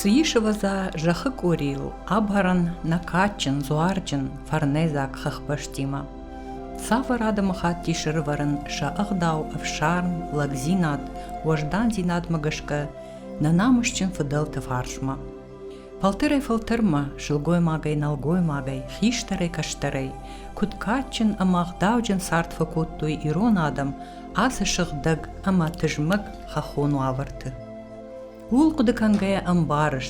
Цы ис, ӕвӕдза, зӕххы къорийыл абарӕн нӕ кадджын, дзуарджын, фӕрнӕйдзаг хӕхбӕстимӕ? Цавӕр адӕмыхатт ис ӕрывӕрын сӕ ӕгъдау, ӕфсарм, лӕгдзинад, уӕздандзинадмӕ гӕсгӕ нӕ намысджын фыдӕлты фарсмӕ? Фӕлтӕрӕй-фӕлтӕрмӕ, сылгоймагӕй-нӕлгоймагӕй, хистӕрӕй-кӕстӕрӕй, куыд кадджын ӕмӕ ӕгъдауджын цард фӕкодтой ирон адӕм ацы сыгъдӕг ӕмӕ тызмӕг хӕххон уавӕрты. Ууыл хъуыды кӕнгӕйӕ ӕмбарыс,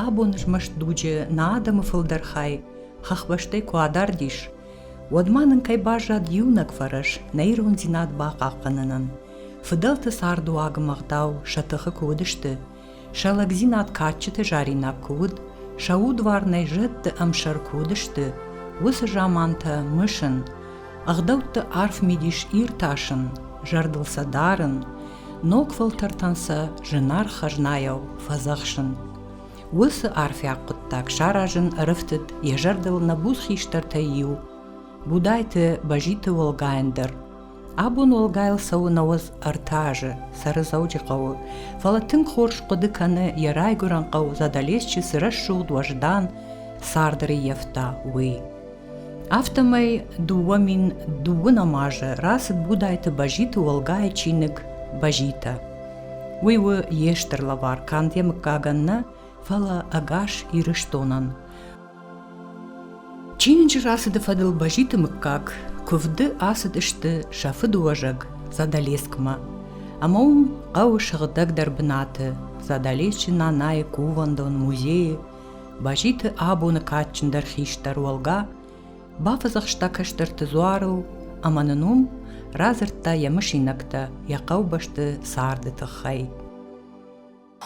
абон змӕст дуджы нӕ адӕмы фылдӕр хай хӕхбӕстӕй куы адард ис, уӕд ма нын кӕй баззад иунӕг фӕрӕз нӕ ирондзинад бахъахъхъӕнынӕн. Фыдӕлты цардуаг ӕмӕ ӕгъдау сӕ тыхы куы уыдысты, сӕ лӕгдзинад кадджыты заринаг куы уыд, сӕ удварнӕй зӕдты ӕмсӕр куы уыдысты, уыцы замантӕ мысын, ӕгъдӕутты арф мидис иртасын, зӕрдыл сӕ дарын, ног фӕлтӕртӕн сӕ зынаргъ хӕзнайау фӕдзӕхсын. Уыцы арфиаг хъуыддаг саразын ӕрыфтыд йӕ зӕрдыл нӕ буц хистӕртӕй иу, Будайты Базиты Олгайӕн дӕр. Абон Олгайыл цӕуы 93 азы, цӕры Дзӕуджыхъӕуы, фӕлӕ тынг хорз хъуыды кӕны йӕ райгуырӕн хъӕу Задалесчы цы рӕсугъд уӕздан цард ӕрыййӕфта, уый. Афтӕмӕй 2012 азы рацыд Будайты Базиты Олгайы чиныг «Базитӕ». Уый у йе стыр лӕвар канд йӕ мыггагӕн нӕ, фӕлӕ ӕгас Ирыстонӕн. Чиныджы рацыды фӕдыл Базиты мыггаг куывды ацыдысты сӕ фыдуӕзӕг Задалескмӕ. Ӕмӕ уым хъӕуы сыгъдӕгдӕр бынаты Задалесчы Нанайы кувӕндон музейы Базиты абоны кадджындӕр хистӕр Уӕлга бафӕдзӕхста кӕстӕрты дзуарыл ӕмӕ нын уым радзырдта йӕ мысинӕгтӕ йӕ хъӕубӕсты царды тыххӕй.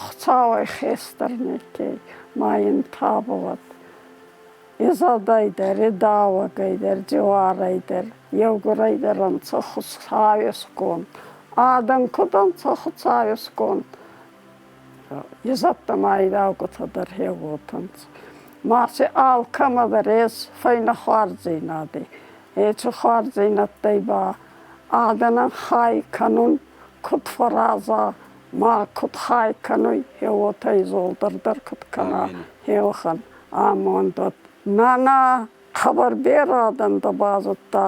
Хуцауӕй хестӕр неке, ма ин табу уӕд. Изӕдӕй дӕр, идауӕгӕй дӕр, дзиуарӕй дӕр, еугурӕй дӕр ӕнцӕ Хуцауи сконд. Адӕн куд ӕнцӕ Хуцауи сконд, Изӕдтӕ ма идаугутӕ дӕр хеуотӕнцӕ. Ма си алкӕмӕ дӕр ес фӕйнӕ хуарздзийнади. Еци хуарздзийнӕдтӕй ба адӕнӕн хай кӕнун куд фӕраза ма куд хай кӕнуй, гье уотӕ изолдӕр дӕр куд кӕна, гье уӕхӕн амонд уӕд. Нана хъӕбӕр берӕ адӕн дӕ базудта,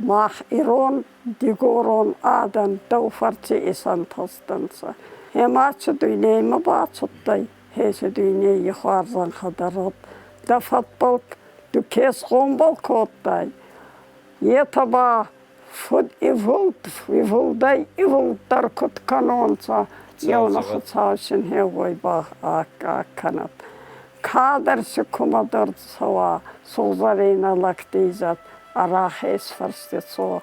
мах ирон, дигорон адӕн дӕу фӕрци исӕнтӕстӕнцӕ. Ӕма ци дуйнеймӕ бацудтӕй, еци дуйнейи хуарзӕнхӕ дӕр уӕд дӕ фӕдбӕл ду ке сгъомбӕл кодтай, етӕ ба фуд ивулд, ивулдӕй ивулддӕр куд кӕнонцӕ, еунӕ Хуцау син хеуой ба аккаг кӕнӕд. Кадӕр си кумӕдӕр цӕуа, сугъзӕрийнӕ лӕгти изӕд ӕ рахес фӕрсти цо.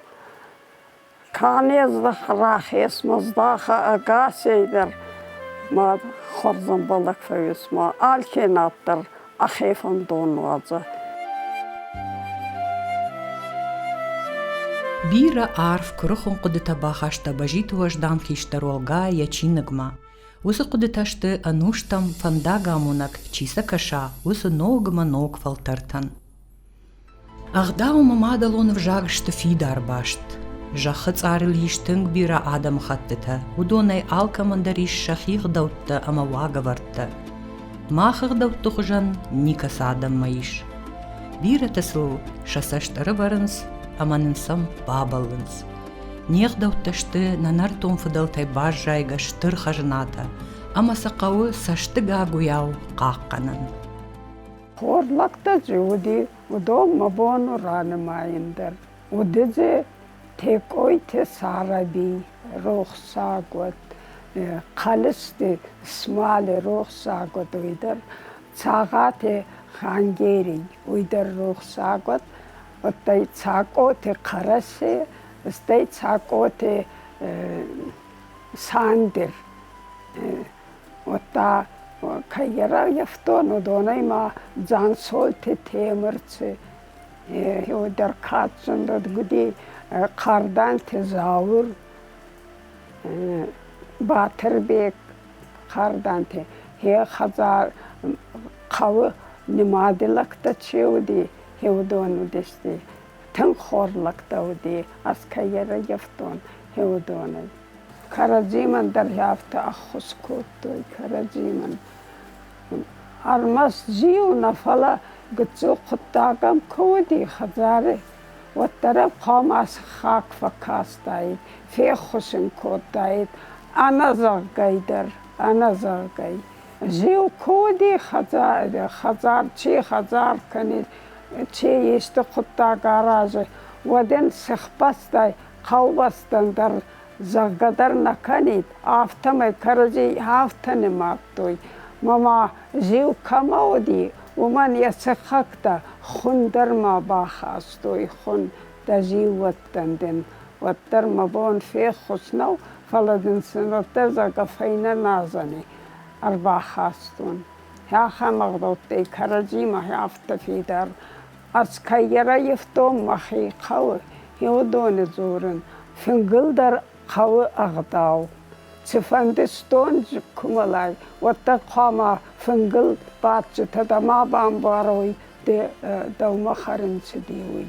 Ка не здӕха рахесмӕ здӕха ӕгасей дӕр ма хуӕрзӕмбӕлӕг фӕууис ма алке над дӕр ӕхе фӕндон уадзӕ. Бирӕ арф куырыхон хъуыдытӕ бахаста Базиты уӕздан хистӕр Олга йӕ чиныгмӕ. Уыцы хъуыдытӕ сты ӕнустӕм фӕндагамонӕг, чи сӕ кӕса, уыцы ног ӕмӕ ног фӕлтӕртӕн. Ӕгъдау ӕмӕ мадӕлон ӕвзаг сты фидар баст. Зӕххы цъарыл ис тынг бирӕ адӕмыхӕттытӕ, уыдонӕй алкӕмӕн дӕр ис сӕхи ӕгъдӕуттӕ ӕмӕ уагӕвӕрдтӕ. Мах ӕгъдӕутты хуызӕн никӕцы адӕммӕ ис. Бирӕтӕ сыл сӕ цӕст ӕрӕвӕрынц ӕмӕ нын сӕм бабӕллынц. Не гъдӕуттӕ сты нӕ нӕртон фыдӕлтӕй баззайгӕ стыр хӕзнатӕ, ӕмӕ сӕ хъӕуы цӕстыгагуыйау хъахъхъӕнын. Хорз лӕгтӕ дзы уыди, уыдон мӕ бон у ранымайын дӕр. Уыди дзы Текъойты Сӕрӕби, рухсаг уӕд, Хъӕлысты Смале, рухсаг уӕд, уый дӕр, Цагъаты Хангери, уый дӕр рухсаг уӕд, стӕй Цакъоты Хъӕрӕсе, стӕй Цакъоты Сандыр. Уӕдта кӕй ӕрӕййӕфтон, уыдонӕй ма Дзансолти Темырци, уый дӕр кадджын уыди Хъарданти Заур, Батырбег Хъарданти. Йӕ хӕдзар хъӕуы нымады лӕгтӕ чи уыди, уыдон уыдысты. Тынг хорз лӕгтӕ уыди, ӕз кӕй ӕрӕййӕфтон, уыдонӕй. Кӕрӕдзимӕн дӕр афтӕ ӕххуыс кодтой, кӕрӕдзимӕн. Ӕрмӕст зиу нӕ, фӕлӕ гыццыл хъуыддаг ӕм куы уыди хӕдзары, уӕддӕр ӕм хъуамӕ сыхаг фӕкастаид, феххуыс ын кодтаид ӕнӕзӕгъгӕй дӕр, ӕнӕзӕгъгӕй. Зиу куы уыди хӕдзар, чи хӕдзар кӕны, чи исты хъуыддаг аразы, уӕд ын сыхбӕстӕй, хъӕубӕстӕн дӕр зӕгъгӕ дӕр нӕ кӕнид, афтӕмӕй кӕрӕдзи афтӕ нымадтой. Мама зиу кӕмӕ уыди, уымӕн йӕ сыхӕгтӕ хуын дӕр ма бахастой, хуын, дӕ зиууӕттӕн дын. Уӕддӕр мӕ бон феххуыс нӕу, фӕлӕ дын сын уӕддӕр зӕгъгӕ фӕйнӕ назӕни ӕрбахастон. Ахӕм ӕгъдӕуттӕй кӕрӕдзимӕ афтӕ фидар ӕз кӕй ӕрӕййӕфтон мӕхи хъӕуы, уыдоны дзурын, фынгыл дӕр хъӕуы ӕгъдау. Цыфӕнды стонджы куы мӕлай, уӕддӕр хъуамӕ фынгыл бадджытӕ дӕ ма бамбарой, дӕумӕ хӕрын цыди, уый.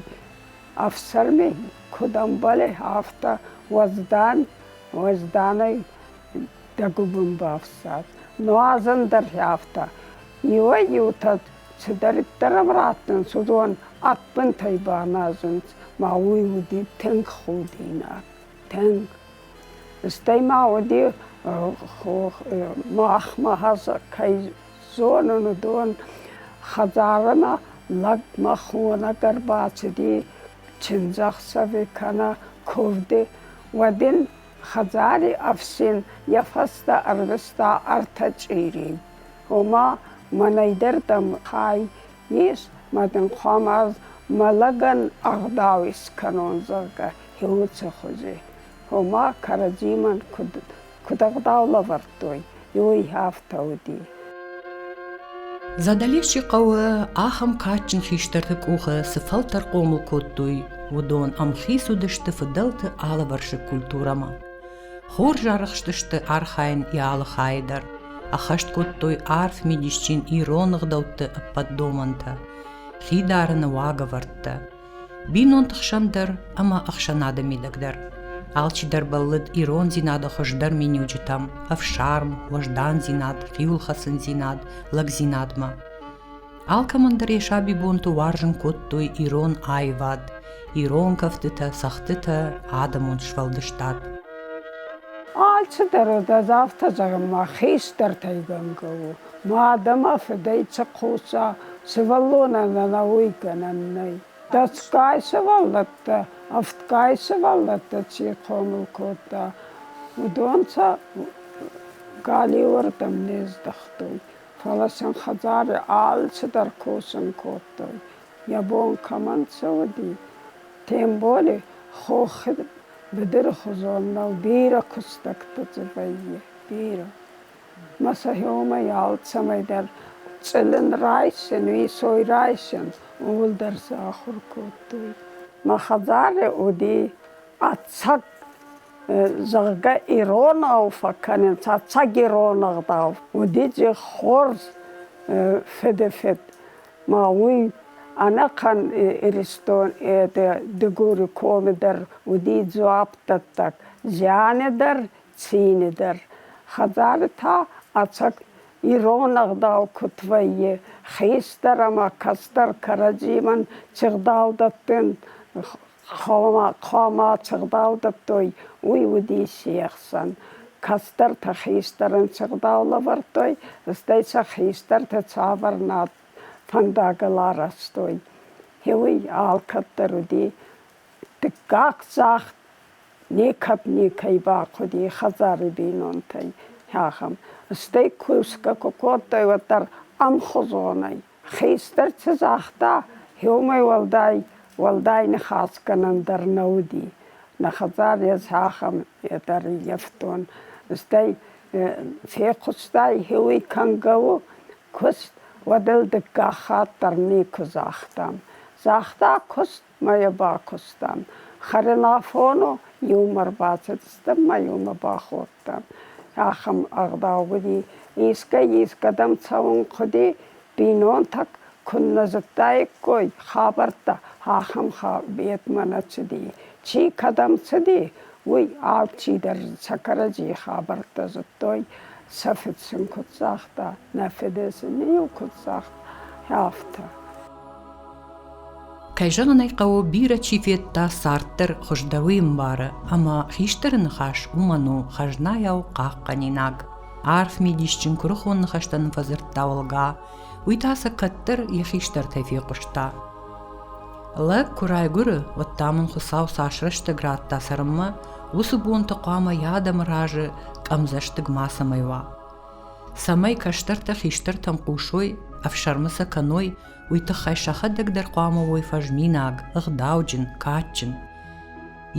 Ӕфсӕрми куыд ӕмбӕлы, афтӕ уӕздан, уӕзданӕй дӕ гуыбын бафсад. Нуазын дӕр афтӕ. Иуӕй-иутӕ цыдӕриддӕр ӕм раттынц, уыдон ӕппынтӕй баназынц, ма уый уыди тынг худинаг, тынг. Стӕй ма уыди, махмӕ кӕй зонын, уыдон хӕдзармӕ лӕгмӕ хонӕг ӕрбацыди чындзӕхсӕвы кӕнӕ куывды, уӕд ын хӕдзари ӕфсин йӕ фӕстӕ ӕрвыста ӕртӕ чъири. Ома, мӕнӕй дӕр дӕм хай ис, мӕ дын хъуамӕ ӕз мӕ лӕгӕн ӕгъдау искӕнон, зӕгъгӕ, уыцы хуызы. Ома, кӕрӕдзимӕн куыд ӕгъдау лӕвӕрдтой, уый афтӕ уыди. Задалесчы хъӕуы ахӕм кадджын хистӕрты къухы цы фӕлтӕр хъомыл кодтой, уыдон ӕмхиц уыдысты фыдӕлты алывӕрсыг культурӕмӕ. Хорз арӕхстысты архайын йӕ алы хайы дӕр, ӕххӕст кодтой арф мидисджын ирон ӕгъдӕутты ӕппӕт домӕнтӕ, хи дарыны уагӕвӕрдтӕ. Бинонты хсӕн дӕр ӕмӕ ӕхсӕнады мидӕг дӕр. Алчидӕр бӕллыд ирондзинады хуыздӕр миниуджытӕм, ӕфсарм, уӕздандзинад, хиуылхӕцындзинад, лӕгдзинадмӕ. Алкӕмӕн дӕр йӕ сабибонты уарзын кодтой ирон аивад, ирон кӕфтытӕ, цӕгъдтытӕ, адӕмон сфӕлдыстад. Алцыдӕр уыд, ӕз афтӕ зӕгъын, мӕ хистӕртӕй гӕнгӕ у. Мад ӕмӕ фыдӕй цы хъуса, сывӕллонӕн ӕнӕуый гӕнӕн нӕй. Дӕсгай сывӕллӕттӕ, ӕвдгай сывӕллӕттӕ чи хъомыл кодта, уыдон сӕ галиуӕрдӕм не здӕхтой, фӕлӕ сын хӕдзары алцыдӕр кусын кодтой. Йӕ бон кӕмӕн цы уыди, Темболи хохы быдыры хуызон нӕу, бирӕ куыстӕгтӕ дзы вӕййы, бирӕ. Мӕ сӕхиуымӕй алцӕмӕй дӕр цъылын райсын, уисой райсын, ууыл дӕр сӕ ахуыр кодтой. Мӕ хӕдзары уыди ӕцӕг, зӕгъгӕ, иронау фӕкӕнынц, ӕцӕг ирон ӕгъдау. Уыди дзы хорз фыдыфыд. Ма уый ӕнӕхъӕн Иристон Дыгуры комы дӕр уыди дзуапдӕттӕг зианы дӕр, цины дӕр. Хӕдзары та ӕцӕг ирон ӕгъдау куыд вӕййы, хистӕр ӕмӕ кӕстӕр кӕрӕдзимӕн цы гъдау дӕттын хъуамӕ цы гъдау дӕттой, уый уыди се хсӕн. Кӕстӕртӕ хистӕрӕн цы гъдау лӕвӕрдтой, стӕй сӕ хистӕртӕ цавӕр над фӕндагыл арӕзтой, уый алкӕддӕр уыди дыккаг загъд Некӕд никӕй бахъуыди хӕдзары бинонтӕй ахӕм. Стӕй кусгӕ куы кодтой, уӕддӕр ӕмхуызонӕй. Хистӕр цы загъта, уымӕй уӕлдай уӕлдай ныхасгӕнӕн дӕр нӕ уыди. Нӕ хӕдзар ӕз ахӕм дӕр ййӕфтон. Стӕй фехъуыстай, уый кӕнгӕ у куыст, уӕд ыл дыккаг хатт дӕр никуы загътам. Загъта куыст, мӕ йӕ бакуыстам. Хӕрын афон у, иумӕ ӕрбацыдыстӕм мӕ иумӕ бахордтам. Ахӕм ӕгъдау уыди. Искӕй искӕдӕм цӕуын хъуыди, бинонтӕ куыннӕ зыдтаиккой хабӕрттӕ, ахӕм бетмӕ нӕ цыди. Чи кӕдӕм цыди, уый алчидӕр сӕ кӕрӕдзийы хабӕрттӕ зыдтой. Сӕ фыд сын куыд загъта, нӕ фыд сын-иу куыд загъта, афтӕ. Кӕй зӕгъын ӕй хъӕуы, бирӕ чи федта, цард дӕр хуыздӕр уый ӕмбары, ӕмӕ хистӕры ныхас уымӕн у хӕзнайау хъахъхъӕнинаг. Арф мидисджын куырыхон ныхӕстӕ нын фӕдзырдта Олга, уый та сӕ кӕддӕр йӕ хистӕртӕй фехъуыста. Лӕг куы райгуыры, уӕд та мын Хуыцау цас рӕстӕг радта цӕрынмӕ, уыцы бонты хъуамӕ йӕ адӕмы разы къӕмдзӕстыг мацӕмӕй уа. Цӕмӕй кӕстӕртӕ хистӕртӕм хъусой, ӕфсӕрмы сӕ кӕной, уый тыххӕй сӕхӕдӕг дӕр хъуамӕ уой фӕзминаг, ӕгъдауджын, кадджын.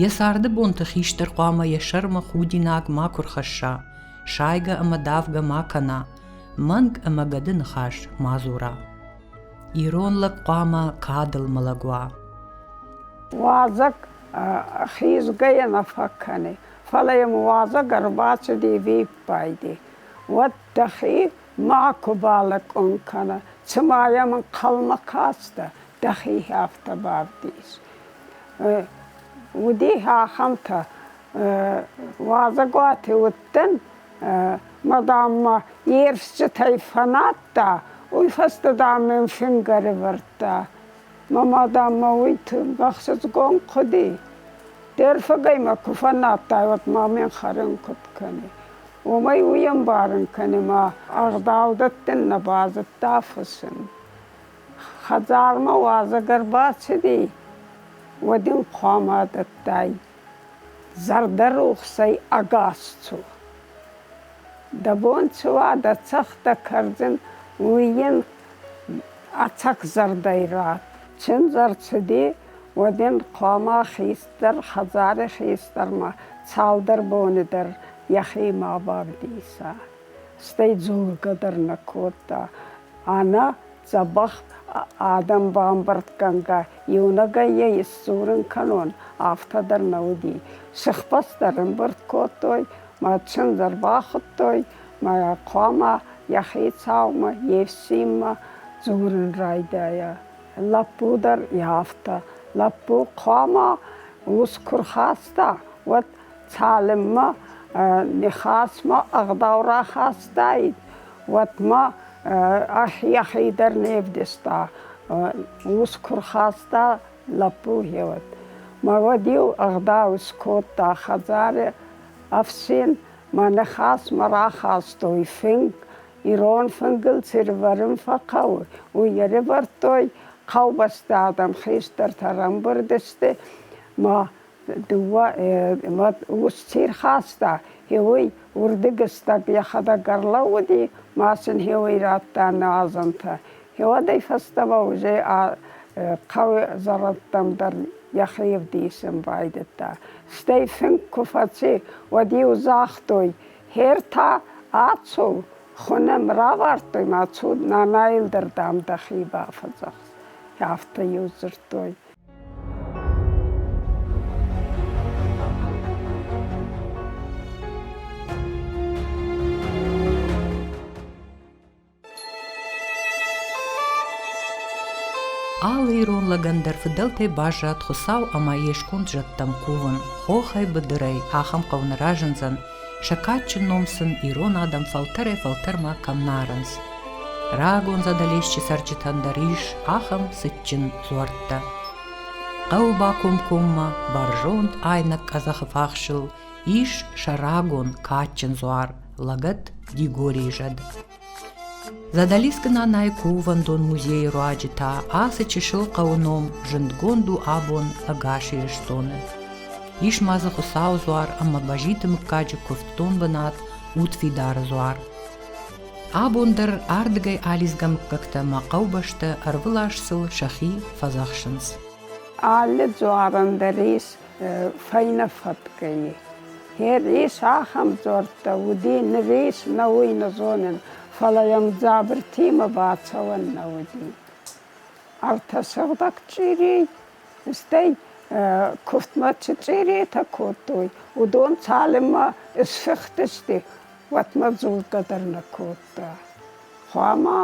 Йӕ царды бонты хистӕр хъуамӕ йӕ сӕрмӕ худинаг макуы рхӕсса, сайгӕ ӕмӕ давгӕ ма кӕна, мӕнг ӕмӕ гӕды ныхас ма дзура. Ирон лӕг хъуамӕ кадыл мӕлӕг уа. Уазӕг хизгӕйӕ нӕ фӕкӕны, фӕлӕ йӕм уазӕг ӕрбацыди виппайды, уӕд дӕхи макуы балӕкъун кӕнӕ, цыма йӕм ӕнхъӕлмӕ кастӕ, дӕхи афтӕ бавдис. Уыди ахӕмтӕ, уазӕгуаты уыдтӕн, мӕ, дам, мӕ йе рфджытӕй фӕнадта, уый фӕстӕ, дам, мын фынг ӕрывӕрдта. Мӕ ма, дам, мӕ уый тынг ӕхсызгон хъуыди. Де рфыгӕй мӕ куы фӕнадтай, уӕд ма мын хӕрын куыд кӕны? Уымӕй уый ӕмбарын кӕны, мӕ ӕгъдау дӕттын нӕ базыдта фысым. Хӕдзармӕ уазӕг ӕрбацыди, уӕд ын хъуамӕ дӕттай зӕрдӕрухсӕй ӕгас цу. Дӕ бон цы уа, дӕ цӕхх, дӕ кӕрдзын, уый йын ӕцӕг зӕрдӕй ратт. Чындз ӕрцыди, уӕд ын хъуамӕ хистӕр хӕдзары хистӕрмӕ цалдӕр боны дӕр йӕхи ма бавдиса. Стӕй дзургӕ дӕр нӕ кодта. Ӕнӕ дзӕбӕх адӕм бамбырдгӕнгӕ иунӕгӕй йӕ исдзурын кӕнон, афтӕ дӕр нӕ уыди. Сыхбӕстӕ ӕрӕмбырд кодтой, мӕ чындз ӕрбахуыдтой, мӕ хъуамӕ йӕ хицаумӕ, йе фсинмӕ дзурын райдайа. Лӕппу дӕр афтӕ. Лӕппу хъуамӕ ус куы рхаста, уӕд цалынмӕ ныхасмӕ ӕгъдау рахастаид, уӕдмӕ йӕхи дӕр не вдыста. Ус куы рхаста, лӕппу гъеуӕд. Мӕ уӕд-иу ӕгъдау скодта хӕдзары ӕфсин, мӕ ныхасмӕ рахастой фынг, ирон фынгыл цы рывӕрын фӕхъӕуы, уый ӕрывӕрдтой, хъӕубӕсты адӕм хистӕртӕ ӕрӕмбырд сты, мӕ дыууӕ ус чи рхаста, уый уырдыгыстӕг йӕхӕдӕг ӕрлӕууыди, ма сын уый радта нуазӕнтӕ. Уӕдӕй фӕстӕмӕ уже хъӕуы зӕрӕдтӕм дӕр йӕхи ӕвдисын байдыдта. Стӕй фынг куы фӕци, уӕд-иу загътой, хер та ацу, хуынӕм равӕрдтой ма цу, нанайыл дӕр, дам, дӕхи бафӕдзӕхс. Афтӕ-иу дзырдтой. Алы ирон лӕгӕн дӕр фыдӕлтӕй баззад Хуыцау ӕмӕ йе сконд зӕдтӕм кувын, хохӕй-быдырӕй ахӕм хъӕу нӕ разындзӕн, сӕ кадджын ном сын ирон адӕм фӕлтӕрӕй-фӕлтӕрмӕ кӕм нӕ арынц. Рагон Задӕлесчы цӕрджытӕн дӕр ис ахӕм цытджын дзуӕрттӕ. Хъӕуы бакомкоммӕ бӕрзонд айнӕг къӕдзӕхы фахсыл ис сӕ рагон кадджын дзуар лӕгӕт Дигорийы зӕд. Задӕлескы Нанайы кувӕндон музейы руаджы та ацы чысыл хъӕуы ном зындгонд у абон ӕгас Ирыстоны. Ис ма дзы Хуыцауы дзуар ӕмӕ Базиты мыггаджы куывддон бынат Удфидары дзуар. Абон дӕр ардыгӕй алидзгӕ мыггӕгтӕ ӕмӕ хъӕубӕстӕ ӕрвылаз сыл сӕхи фӕдзӕхсынц. Алы дзуарӕн дӕр ис фӕйнӕ фӕткӕйы. Хер ис ахӕм дзуӕрттӕ, уыди, ныр ис, нӕ уый нӕ зонын, фӕлӕ йӕм дзабыртимӕ бацӕуӕн нӕ уыди. Ӕртӕ сыгъдӕг чъири, стӕй куывдмӕ цы чъиритӕ кодтой, уыдон цалынмӕ сфыхтысты, уӕдмӕ дзургӕ дӕр нӕ кодта. Хъуамӕ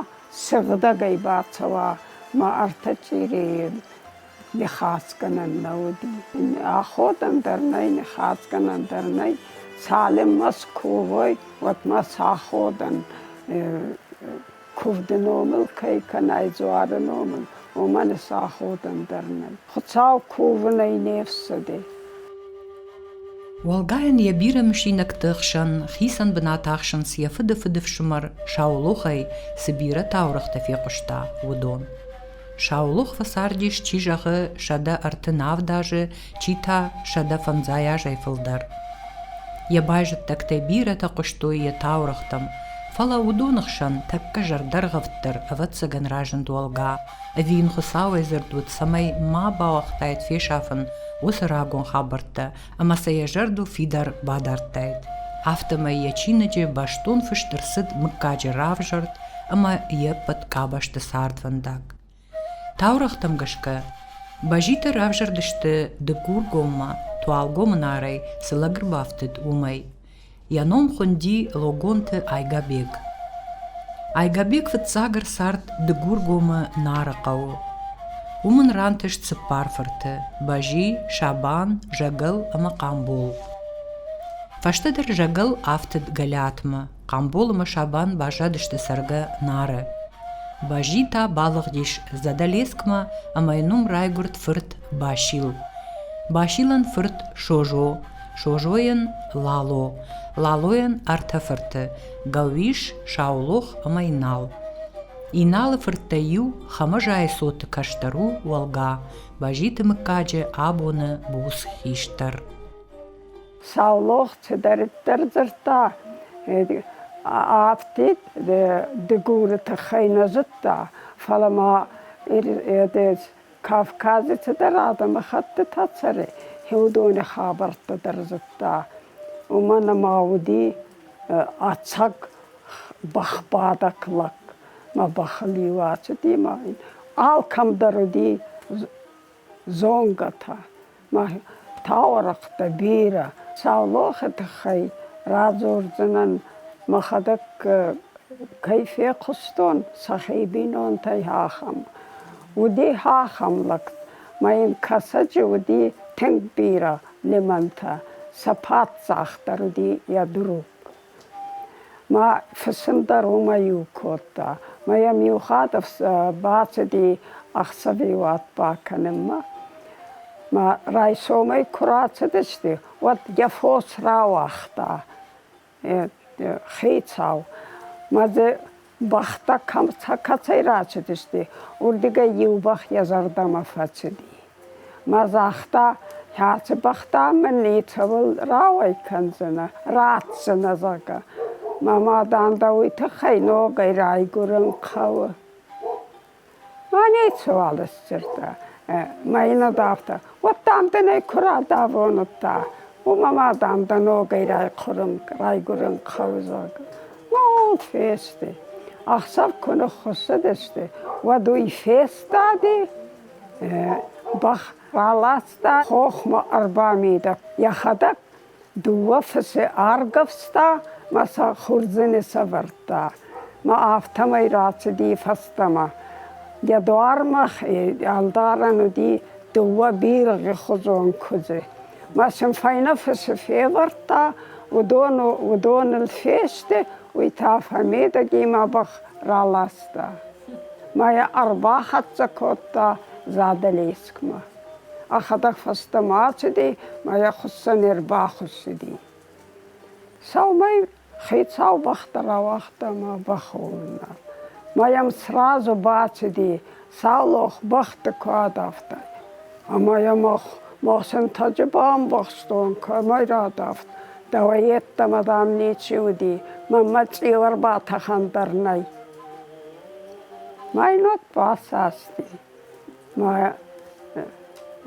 сыгъдӕгӕй бацӕуа мӕ ӕртӕ чъирийы ныхасгӕнӕн нӕ уыди. Аходӕн дӕр нӕй, ныхасгӕнӕн дӕр нӕй. Цалынмӕ скувой, уӕдмӕ саходӕн куывды номыл кӕй кӕнай дзуары номыл, уымӕн саходӕн дӕр нӕй. Хуыцау кувынӕй не фсӕды. Уӕлгайӕн йӕ бирӕ мысинӕгты хсӕн хицӕн бынат ахсынц йӕ фыды фыдыфсымӕр Саулохӕй цы бирӕ таурӕгътӕ фехъуыста, уыдон. Саулох фӕцардис, чи зӕгъы, 137 азы, чи та 150 азӕй фылдӕр. Йӕ байзӕддӕгтӕй бирӕтӕ хъуыстой йӕ таурӕгътӕм, фӕлӕ уыдоны хсӕн тӕккӕ зӕрдӕргъӕвддӕр ӕвӕццӕгӕн разынд Уӕлга, ӕви йын Хуыцауӕй дзырд уыд, цӕмӕй ма бауагътаид фесафын уыцы рагон хабӕрттӕ ӕмӕ сӕ йӕ зӕрдыл фидар бадардтаид. Афтӕмӕй йӕ чиныджы бӕстон фыст ӕрцыд мыггаджы равзӕрд ӕмӕ йе ппӕт къабӕзты цардвӕндаг. Таурӕгътӕм гӕсгӕ, Базитӕ равзӕрдысты Дыгургоммӕ, Туалгомы Нарӕй цы лӕг ӕрбафтыд, уымӕй. Йӕ ном хуынди Логонты Айгабег. Айгабег фыццаг ӕрцард Дыгургомы Нары хъӕуы. Уым ын рантыст цыппар фырты: Бази, Сабан, Зӕгӕл ӕмӕ Хъамбол. Фӕстӕдӕр Зӕгӕл афтыд Гӕлиатмӕ, Хъамбол ӕмӕ Сабан баззадысты цӕргӕ Нары. Бази та балыгъдис Задӕлескмӕ ӕмӕ йын уым райгуырд фырт Басил. Басилӕн фырт Созо, Созойӕн Лало, Лалойӕн ӕртӕ фырты Гӕуис, Саулох ӕмӕ Инал. Иналы фырттӕй иу Хамӕзайы цоты кӕстӕр у Уӕлга, Базиты мыггаджы абоны буц хистӕр. Саулох цыдӕриддӕр дзырдта, афтид Дыгуры тыххӕй нӕ зыдта, фӕлӕ ма Кавказы цыдӕр адӕмыхӕттытӕ цӕры, уыдоны хабӕрттӕ дӕр зыдта. Уымӕн ӕмӕ уыди ӕцӕг бӕхбадӕг лӕг. Мӕ бӕхыл-иу ацыди мӕ алкӕм дӕр уыди зонгӕтӕ. Мӕ таурӕгътӕ бирӕ. Саулохы тыххӕй радзурдзынӕн мӕхӕдӕг кӕй фехъуыстон, сӕхи бинонтӕй ахӕм. Уыди ахӕм лӕг, мӕ йын Кӕсӕджы уыди тынг бирӕ лымӕнтӕ, сӕ паддзах дӕр уыди йӕ друг. Мӕ фысым дӕр уымӕ-иу кодта. Мӕ йӕм иу хатт бацыди ӕхсӕвиуат бакӕнынмӕ. Мӕ райсомӕй куы рацыдысты, уӕд йӕ фос рауагъта хицау. Мӕ дзы бӕхтӕ кӕцӕй рацыдысты, уырдыгӕй иу бӕх йӕ зӕрдӕмӕ фӕцыди. Мӕ загъта, ацы бӕхтӕ мын ницӕуыл рауӕй кӕндзынӕ, ратдзынӕ, зӕгъгӕ. Мӕ мадӕн дӕ уый тыххӕй ногӕй райгуырын хъӕуы. Ма ницыуал сдзырдта. Мӕ йын афтӕ, уӕд, дам, дын ӕй куы радавон, та, уымӕ ма, дам, дӕ ногӕй райгуырын хъӕуы, зӕгъгӕ. Ну, фесты. Ӕхсӕв куы ныххуыссыдысты, уӕд уый фестади, бӕх раласта, хохмӕ ӕрбамидӕг. Йӕхӕдӕг дыууӕ фысы аргӕвста мӕ сӕ хурдзыны сӕвӕрдта. Мӕ афтӕмӕй рацыди фӕстӕмӕ. Йӕ дуармӕ ӕлдарӕн уыди дыууӕ бирӕгъы хуызон куыдзы. Мӕ сын фӕйнӕ фысы февӕрдта, уыдон уыдоныл фесты, уый та фӕмидӕг и мӕ бӕх раласта. Мӕ йӕ ӕрбахӕццӕ кодта Задӕлескмӕ. Ӕхӕдӕг фӕстӕмӕ ацыди, мӕ йӕ хуыссӕн ӕрбахуыссыди. Сӕумӕй хицау бӕхтӕ рауагъта мӕ бӕхуылмӕ. Мӕ йӕм сразу бацыди, Саулох бӕхты куы адавтай. Ӕмӕ йӕ мӕ сынтӕджы бамбӕхстон, кӕмӕй радавт, дӕуӕй йеддӕмӕ, дам, ничи уыди, мӕнмӕ цъил ӕрбатӕхӕн дӕр нӕй. Мӕйнот басасти. Мӕ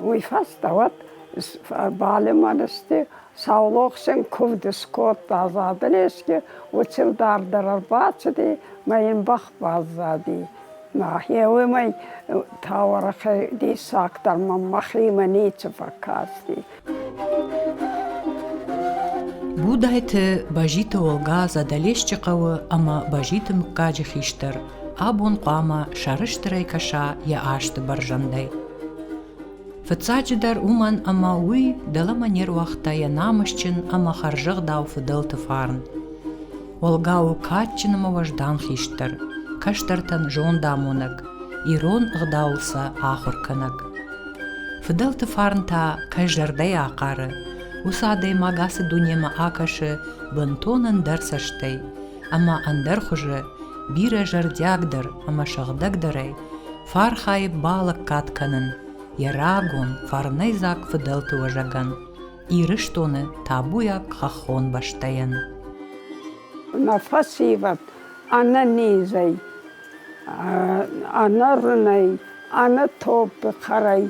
уый фӕстӕ уӕд балымӕн сты, Саулох сын куывд скодта Задӕлескы, уыцы лдар дӕр ӕрбацыди, мӕ йын бӕх баззади. Нӕхи уымӕй таурӕгъы диссагдӕр мӕм мӕхимӕ ницы фӕкасти. Будайты Базиты Олга Задӕлесчы хъӕуы ӕмӕ Базиты мыггаджы хистӕр абон хъуамӕ сӕрыстырӕй кӕса йӕ азты бӕрзӕндӕй. Фыццаджыдӕр уымӕн, ӕмӕ уый дӕлӕмӕ не руагъта йӕ намысджын ӕмӕ хӕрзӕгъдау фыдӕлты фарн. Олга у кадджын ӕмӕ уӕздан хистӕр, кӕстӕртӕн зондамонӕг, ирон ӕгъдауыл сӕ ахуыр кӕнӕг. Фыдӕлты фарн та кӕй зӕрдӕйы ахъары, уыцы адӕймаг ацы дунемӕ акӕсы бынтон ӕндӕр цӕстӕй ӕмӕ ӕндӕр хуызы, бирӕ зӕрдиагдӕр ӕмӕ сыгъдӕгдӕрӕй фӕархайы балӕггад кӕнын йӕ рагон, фӕрнӕйдзаг фыдӕлты уӕзӕгӕн, Ирыстоны табуйаг хӕххон бӕстӕйӕн. Нӕ фӕсивӕд ӕнӕнизӕй, ӕнӕрынӕй, ӕнӕ топпы хъӕрӕй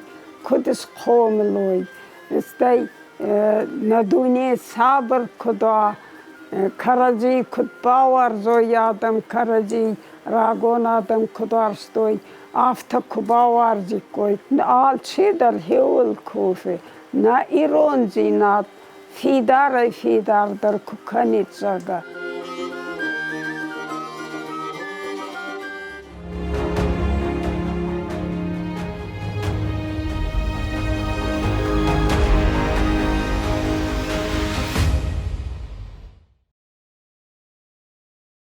куыд схъомыл уой, стӕй нӕ дуне сабыр куыд уа, кӕрӕдзи куыд бауарзой адӕм, кӕрӕдзи рагон адӕм куыд уарзтой, афтӕ куы бауарзиккой. Алчидӕр хиуыл кусы, нӕ ирондзинад фидарӕй-фидардӕр куы кӕнид, зӕгъгӕ.